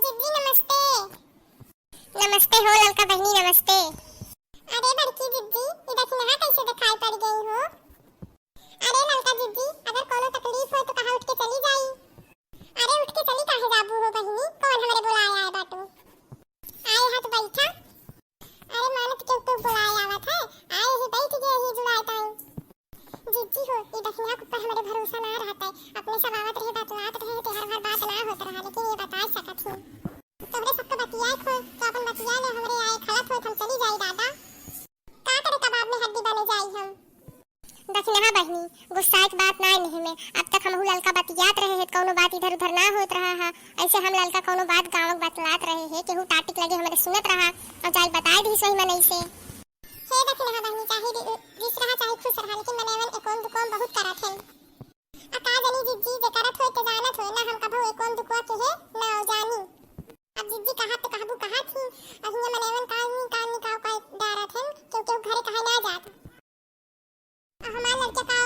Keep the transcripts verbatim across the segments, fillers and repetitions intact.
दीदी नमस्ते। नमस्ते हो ललका बहिनी, नमस्ते। अरे बड़की दीदी, ई दखिनहा कैसे देखाई पड़ गई हो? अरे ललका दीदी, अगर कोनो तकलीफ हो तो कहा उठ के चली जाई। अरे उठ के चली काहे जाबू हो बहिनी, कौन हमरे बुलाए आए बाटू? आए हाथ बैठा। अरे मानत के तू बुलाए आवत है, आए ही बैठ गए ही जुड़ाए ताई। जीजी हो, ई दखिनहा के ऊपर हमरे भरोसा ना रहत है, अपने सब आवत रहे, बतलात रहे, ते हर बार बात ना होत रहा, लेकिन ये बता सकत ही। तोहरे सबके बतियाए खो, तो अपन बतिया ले, हमरे आए खलत होत हम चली जाई दादा। का करे कबाब में हड्डी बने जाई हम। दखिनहा बहिनी, गुस्साए के बात ना नहीं में, अब तक हमहू ललका बतियात रहे हैं, कौनो बात इधर उधर ना होत रहा है, ऐसे हम ललका कौनो बात गाँव के बतलात रहे हैं, केहू टाटिक लगे हमरे सुनत रहा और जाई बताए दी सही मनई से। हे दखिनहा बहिनी, चाहे रि-, रिस रहा चाहे खुश रहा, लेकिन मनेवन एकोन दुकोन बहुत करत हैं। आ का जानी जीजी, जे करत होई ते जानत होई ना, हम कभो एकोन दुकुआ के है ना जानी। अब जीजी कहा तो कहबू कहा थी, अब हियां मनेवन का नहीं का नहीं का का डारत हैं, क्यों क्यों घरे कहे ना जात। आ हमार लड़का का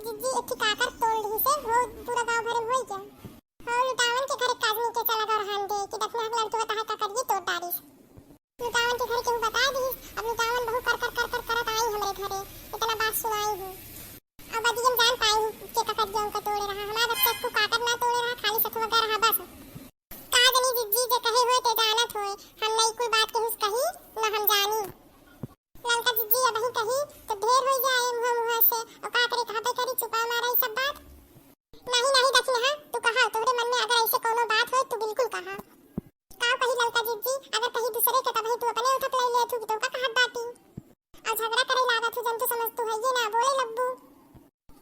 जीजी एक ठे काकर तोड़ ली से, हो पूरा गांव भरे में होई गया। हो लुटावन के घरे काजनी के चला गौर हान दे कि दखिनहा के लड़का तहा का करिए तोड़ डारिस। लुटावन के घर केहू बता दिहिस, अब लुटावन बहू कर कर कर कर करत आई हमरे घरे, इतना बात सुनाई ही। अब अदियम जान पाई ही के ककर जौन का तोड़े रहा, हमार बच्चा को काकर ना तोड़े रहा, खाली सथुआ गा रहा बस। का जनी जिज्जी जे कहे होए ते जानत होए, हम नई कुल बात केहू से कही, न हम जानी। ललका जिज्जी अबही कही तो ढेर होई जाए मुहा मुहा से, और का करे कहबे करी चुपा मारा ई सब बात। नहीं, नहीं दखिनहा, तू कहा, तोहरे मन में अगर ऐसे कोनो बात होए, तू बिल्कुल कहा। का कही ललका जिज्जी, अगर कहीं दूसरे के तबही तू अपने उठत लाई लेत हू कि तोहका कहत बाटी। और झगड़ा करे लागत हू, जन तू समझ तू हइये ना, बोले लब्बू।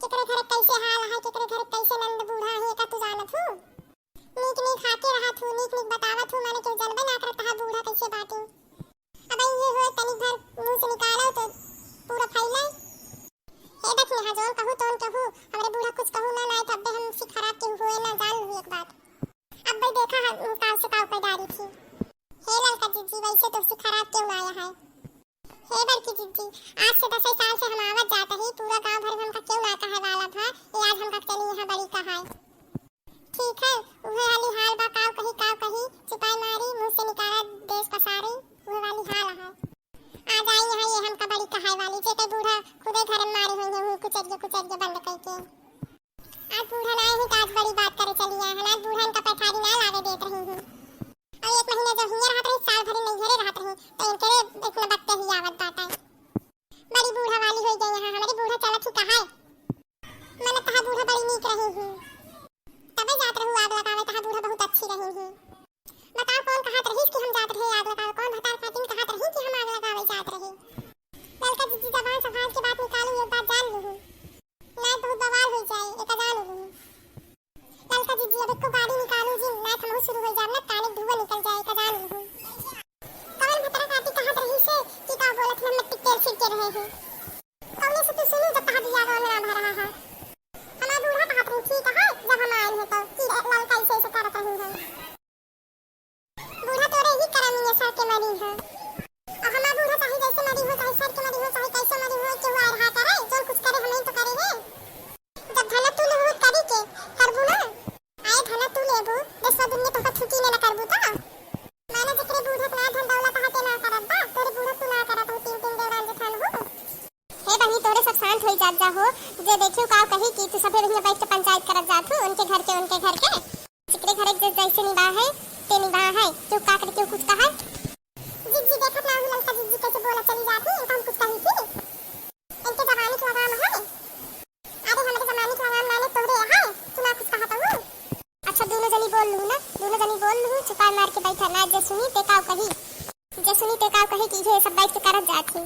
केकरे घरे कैसे हाल है, केकरे घरे कैसे नंद बूढ़ा है, का तू जानत हू? नीक नीक हाके रहत हू, नीक नीक बतावत हू, माने केहू जानबे ना करत हा बूढ़ा कैसे बाटी। अब ये हो तनी भर मुंह से निकालो तो पूरा फैले। हे दखिनहा, जौन कहू तौन कहू, हमरे बूढ़ा कुछ कहू ना, नाय तब्बे हमसे खराब केहू होए ना, जान लू एक बात। अब भाई देखा है, काल से काव पैदारी थी। हे ललका जिज्जी, वैसे तो से खराब क्यों ना आया है? हे बड़की जिज्जी, आज से दस साल से हम आवत जात ही, पूरा गांव भर में हमका क्यों ना कहे वाला था, ये आज हमका चली यहाँ बड़ी कहा है। ठीक है, उहे हाली हाल बा, काव कही, काव कही, चुपाई मारी, मुंह से निकाला देश पसारी, उहे वाली हाल है। आ जाई यहाँ ये हमका बड़ी कहाई वाली, जेकर बूढ़ा खुदे घर में मारी होई है, कुचरिया, कुचरिया बंद करके। आज बूढ़ा ना ही तो आज बड़ी बात करे चली आए हैं, आज बूढ़ा इनका पैठारी ना लावे देत रही हूँ। और एक महीना जो हियाँ रहत रही, साल भर नैहरे रहत रही, तो इनके इतना बकते ही आवत बात है। बड़ी बूढ़ा वाली हो गई यहाँ, हमारी बूढ़ा चलत ही कहा है। मन तहा बूढ़ा बड़ी नीक रही ही, तबे जात रहू आग लगावे, तहा बूढ़ा बहुत अच्छी रही ही। बताओ कौन कहत रहीस कि हम जात रहे आग लगावे, कौन भतार खातिन कहत रही कि हम आग लगावे जात रही? ललका जिज्जी जबान संभाल के बात निकालू, एक बात जान लूहू, नाय बहुत बवाल हो जाए, एका जान लूहू। ललका जिज्जी अब एको गाड़ी निकालू जिन, नाय हमहू शुरू हो जाब ना, काने धुआं निकल जाए, एका जान लूहू। कवन भतरा काटी कहत रही से कि का बोलत हम मट्टी तेल छिड़के रहे हैं। कौने से तू सुनू जब तहार बियाह गाँव में ना भा रहा है? हमार बूढ़ा कहत रही ठीक है, जब हम आए हैं तो कि ललका ऐसे ऐसे करत रही है। बूढ़ा तोरे ही करम में सर के मरी है। और हमार बूढ़ा चाहे जैसे मरी हो, चाहे सर के मरी हो, चाहे कैसे मरी हो, केहू आए रहा करे, जो कुछ करे हमें तो करे है। जब धना तू लेबू करी के, करबू ना? आए धना तू लेबू, दसवा दिन में तोहका छुट्टी लेना करबू तो? माने जेकरे बूढ़ा ना धन दौलत हटे ना करत बा, तोरे बूढ़ा तू ना करत हो, तीन तीन देवरान जेठान हो। हे बहिनी, तोरे सब शांत होई जात जा हो। जे देखियो का कही कि तू सभे बहिनिया बैठ के पंचायत करत जात हो, उनके घर के, उनके घर के। जेकरे घरे जे जैसे निबाह है, ते निबाह है। क्यों का करे, क्यों कुछ कहा है? जिज्जी देखत ना हो ललका जिज्जी कैसे बोला चली जात ही, इनका हम कुछ कही थी? इनके जवानी के लगाम है। अरे हमरे जवानी के लगाम माने तोहरे है, तू ना कुछ कहा तो। अच्छा दोनों जनी बोल लू ना, दोनों जनी बोल लू, चुपाई मार के बैठा ना, जे सुनी ते काव कही, जे सुनी ते काव कही कि ये सब बैठ के करत जात ही।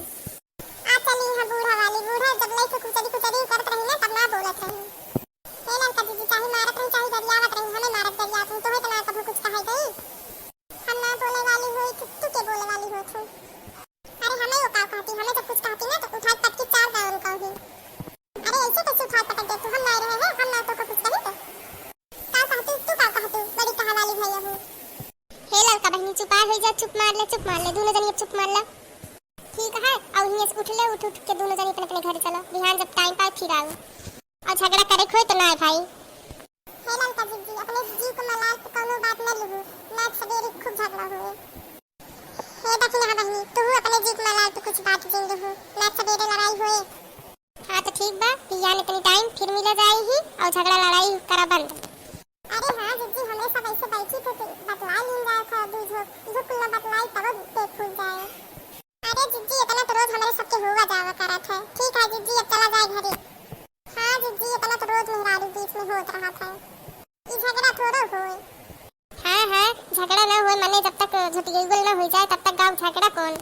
आ चली यहाँ बूढ़ा वाली, बूढ़ा जब लइके कुचरी कुचरी करत रही ना, तब ना बोलत रही। हे ललका दीदी, चाहे मारत रही, चाहे गरियावत रही, हमें मारत गरियावत रही, तोहे तो ना कभू कुछ कहे गई। हम ना बोले वाली होई, तू, तू के बोले वाली होत हो? अरे हमें वो का कहती, हमें जब कुछ कहती ना तो उठा पटकी चार दावन कहूँ। अरे ऐसे कैसे उठा पटक दे तू, हम ना रहे हैं, हम ना तो कुछ कही तो। का कहती, तू का कहती, बड़ी कहा वाली भैया हूँ। हे ललका बहिनी, चुपार हो जा, चुप मार ले, चुप मार ले, दोनों जनी अब चुप मार ले। ठीक है, अब हियां से उठ ले, उठ, उठ के दोनों जनी अपने, अपने घर चलो, बिहान जब टाइम पाए फिर आओ। और झगड़ा करे खोए तो ना है भाई। हे ललका जिज्जी, अपने जीव को मलाल पे कौनो बात न लूहू, ना सवेरे खो बात जिन लूँ, ना सबेरे लड़ाई होए। हाँ तो ठीक बा, बिहान इतनी टाइम फिर मिला जाई ही और झगड़ा लड़ाई करा बंद। अरे हाँ जिज्जी, हमरे सब ऐसे बैठी थे, बतला लीन जाए था, दू झो, इहो कुल्ला बतलाई तब पेट फूल जाए। अरे जिज्जी, इतना तो रोज हमरे सबके हुआ जावा करत है। ठीक है जिज्जी, अब चला जाए घरे। हाँ जिज्जी, इतना तो रोज मेहरारू बीच में होत रहत है, ई झगड़ा थोड़ो होए। हाँ हाँ, झगड़ा ना होए माने जब तक झुटियौल ना हो जाए तब तक गाँव झगड़ा कौन।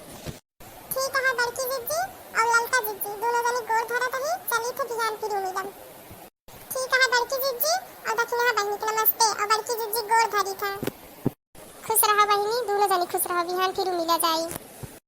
ठीक है बड़की जिज्जी और ललका जिज्जी, दोनों जनी गोड़ धरत ही, चली थे बिहान फिर मिलब। ठीक है बड़की जिज्जी और दक्षिणा बहिनी के नमस्ते, और बड़की जिज्जी गोड़ धरी था। खुश रहा बहिनी, दोनों जनी खुश रहा, बिहान फिर मिला जाई।